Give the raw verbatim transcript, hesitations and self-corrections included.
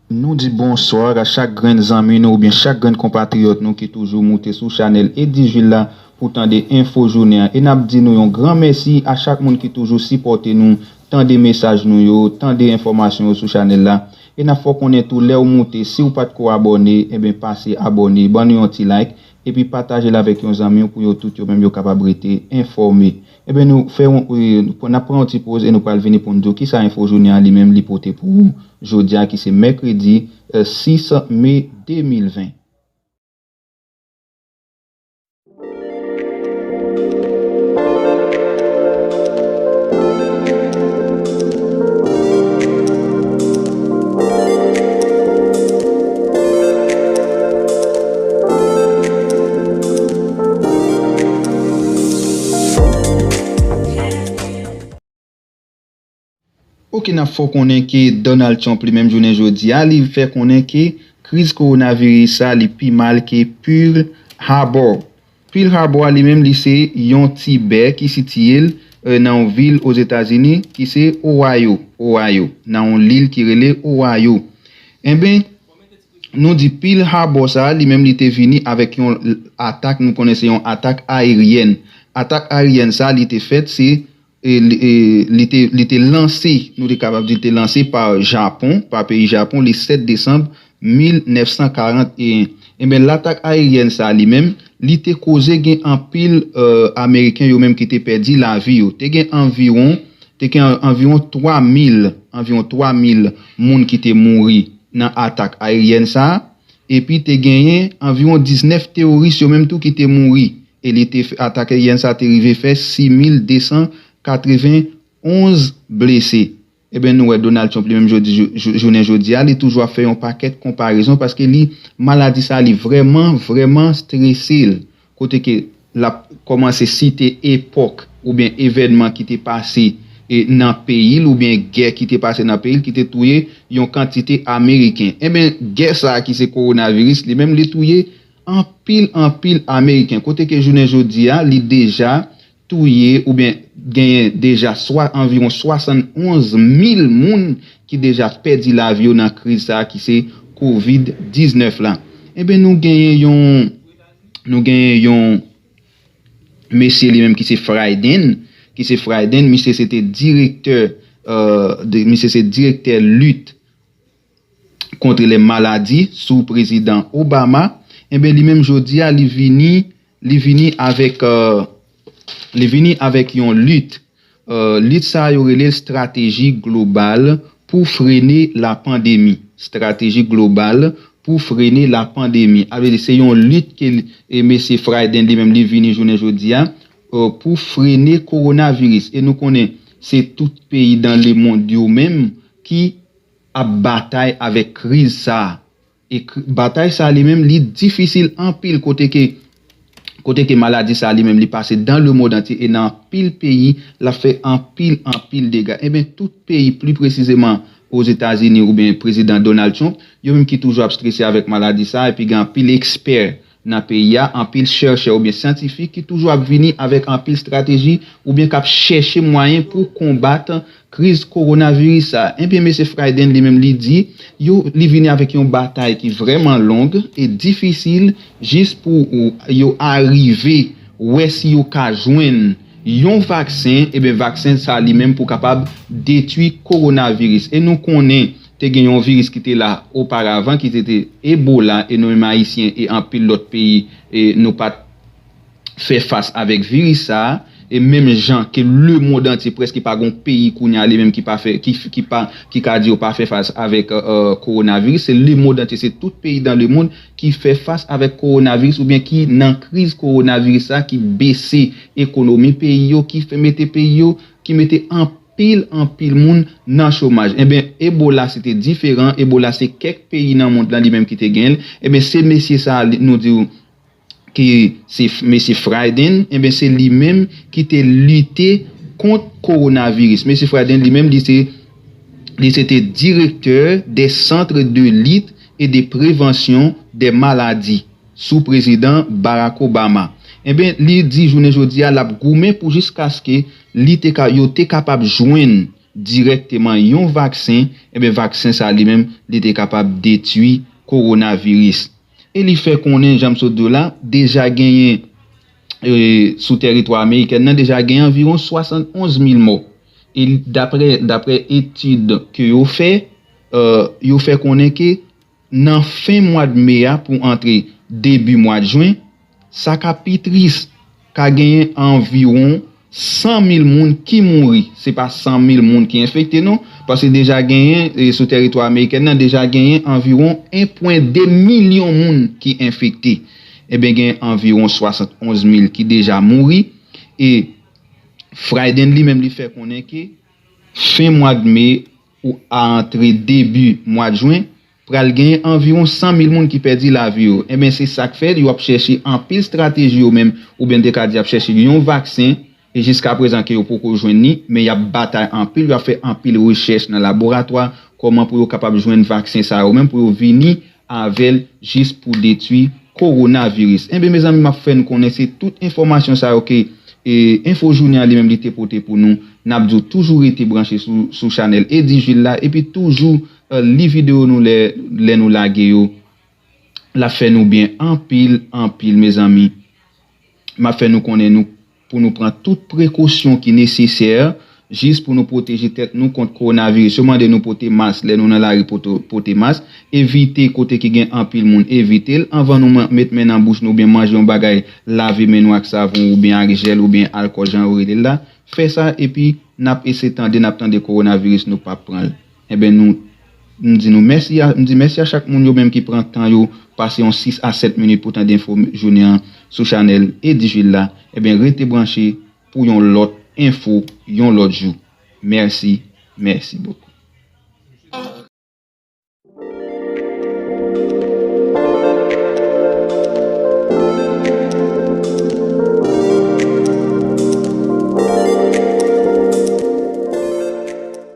Nou di bonswa a chak grenn zanmi nou oubyen chak grenn konpatriyòt nou ki toujou moute sou chanèl Eddy Jules la pou tande enfo jounen an. E n ap di nou yon gran mèsi a chak moun ki toujou sipòte nou, tande mesaj nou yo, tande enfòmasyon yo sou chanèl la. E n ap fè w konnen tou lè w moute, si w pa t ko abòne, enben pase abòne, ban nou yon ti like, epi pataje l avèk yon zanmi w pou yo tout yo menm yo kapab rete enfòme. Enben nou fè yon, e, n ap pran yon ti poz e nou pral vini pou n di w kisa enfo jounen an li menm li pote pou ou jodi a ki se mèkredi, e, sis me de mil ven. Ok, n ap fè w konnen ke Donald Trump li menm jounen jodi a, li fè konnen ke kriz kowonaviris sa li pi mal ke Pearl Harbor. Pearl Harbor a li menm li se yon ti bè ki sitiye l, e, nan yon vil Ozetazini ki se Ohio, Ohio, nan yon lil ki rele Ohio. Enben, nou di Pearl Harbor sa a, li menm li te vini avèk yon l-, atak, nou konnen se yon atak aeryèn. Atak aeryèn sa a, li te fèt, se, e, li, e, li te, li te lanse, nou te kapab di li te lanse pa Japon, pa peyi Japon, le sèt desanm mil nèf san karant e en. Enben, latak aeryèn sa a li menm, li te koze gen anpil, e, Ameriken yo menm ki te pèdi lavi yo. Te gen anviwon, te gen an-, anviwon twa mil, anviwon twa mil moun ki te mouri nan atak aeryèn sa a. Epi te genyen anviwon diznèf teworis yo menm tou ki te mouri. E li te fè, atak aeryèn sa a te rive fè sis mil de san katreven onz blese. Enben, nou wè Donald Trump li menm jodi, jou-, jou-, jounen jodi a, li toujou ap fè yon pakèt konparezon paske li, maladi sa a, li vrèman, vrèman strese l. Kote ke l ap kòmanse site epòk oubyen evènman ki te pase, e, nan peyi l oubyen gè ki te pase nan peyi l ki te touye yon kantite Ameriken. Enben, gè sa a ki se kowonaviris, li menm li touye anpil, anpil Ameriken. Kote ke jounen jodi a, li deja touye oubyen genyen deja swa, anviwon swasannonz mil moun ki deja pèdi lavi yo nan kriz sa a ki se kovid diznèf la. Enben, nou genyen yon, nou genyen yon mesye li menm ki se Frieden, ki se Frieden, misye se te direktè, e, de, misye se direktè lit contre les maladies sou prezidan Obama, enben, li menm jodi a, li vini, li vini avèk, e, li vini avèk yon lit. E, lit sa a, yo rele l strateji global pou frene lapandemi. Strateji global pou frene lapandemi. A vle di, se yon lit ke li, e, mesye Frieden li menm, li vini jounen jodi a, e, pou frene kowonaviris. E nou konnen, se tout peyi dan lemonn yo menm ki ap batay avèk kriz sa a. E kri-, batay sa a li menm, li difisil anpil kote ke, kote ke maladi sa a li menm, li pase dan lemonn antye e nan anpil peyi, l ap fè anpil, anpil dega. Enben, tout peyi, pli presizeman Ozetazini oubyen prezidan Donald Trump, yo menm ki toujou ap strese avèk maladi sa a, epi gen anpil ekspè nan peyi a, anpil chèchè oubyen syantifik ki toujou ap vini avèk anpil estrateji oubyen k ap chèche mwayen pou konbat kriz kowonaviris sa a. Enben, mesye Frieden li menm, li di, yo, li vini avèk yon batay ki vrèman long e difisil jis pou yo arive wè si yo ka jwenn yon vaksen, enben, vaksen sa a li menm pou kapab detwi kowonaviris. E nou konnen, te gen yon viris ki te la oparavan, ki te, te Ebola, e nou menm Ayisyen e anpil lòt peyi, e nou pa t fè fas avèk viris sa a, e menm jan ke lemonn antye prèske pa gen yon peyi kounye a li menm ki pa fè, ki, ki pa, ki ka di yo pa fè fas avèk, e, e, kowonaviris, se lemonn antye, se tout peyi dan lemonn ki fè fas avèk kowonaviris oubyen ki nan kriz kowonaviris sa a, ki bese ekonomi peyi yo, ki fè mete peyi yo, ki mete anpil, anpil moun nan chomaj. Enben, Ebola se te diferan, Ebola se kèk peyi nan mond lan li menm ki te gen l. Enben, se mesye sa a, li, nou di w, ki se f-, mesye Frieden, enben, se li menm ki te lite kont kowonaviris. Mesye Frieden li menm, li se, li se te directeur des centres de lutte et de prévention des maladies sou prezidan Barack Obama. Enben, li di jounen jodi a, l ap goumen pou jiskaske li te ka, yo te kapab jwenn dirèkteman yon vaksen, ebyen vaksen sa li menm, li te kapab detwi kowonaviris. E li fè konnen, jan m sot di w la, deja genyen, e, sou tèritwa amerikèn nan, deja gen anviwon swasannonz mil mò. E daprè, daprè etid ke yo fè, e, yo fè konnen ke nan fen mwa d me a pou antre debi mwa d jen, sa ka pi tris, ka genyen anviwon san mil moun ki mouri. Se pa san mil moun ki enfekte non, paske deja genyen, e, sou tèritwa amerikèn nan, deja genyen anviwon en pwen de milyon moun ki enfekte. Ebyen, gen anviwon swasannonz mil ki deja mouri. E Frieden li menm, li fè konnen ke fen mwa d me ou a antre debi mwa d jen, pral genyen anviwon san mil moun ki pèdi lavi yo. Enben, se sa k fè yo ap chèche anpil estrateji yo menm, oubyen te ka di y ap chèche yon vaksen, e jiska prezan ke yo poko jwenn ni, men y ap batay anpil, y ap fè anpil rechèch nan laboratwa, kòman pou yo kapab jwenn vaksen sa yo menm, pou yo vini avè l jis pou detwi kowonaviris. Enben, mezanmi, m ap fè n konnen se tout enfòmasyon sa yo ke, e, Enfo Jounen an li menm li te pote pou nou. N ap di w toujou rete branche sou, sou chanèl Eddy Jules la, epi toujou, e, li videyo nou lè, lè nou lage yo. L ap fè nou byen anpil, anpil, mezanmi. M ap fè nou konnen nou, pou nou pran tout prekosyon ki nesesè, jis pou nou pwoteje tèt nou kont kowonaviris. Yo mande nou pote mas, lè nou nan lari, pote, pote mas. Evite kote ki gen anpil moun, evite l. Anvan nou man-, met men nan bouch nou oubyen manje yon bagay, lave men nou ak savon oubyen ak jèl oubyen alkòl, jan yo rele l la. Fè sa, epi n ap eseye tande, n ap tande kowonaviris, nou p ap pran l. Enben, nou, m di nou mèsi a, m di mèsi a chak moun yo menm ki pran tan yo, pase yon sis a sèt minit pou tande Enfo Jounen an sou chanèl Eddy Jules la. Enben, rete branche pou yon lòt enfo, yon lòt jou. Mèsi, mèsi bokou.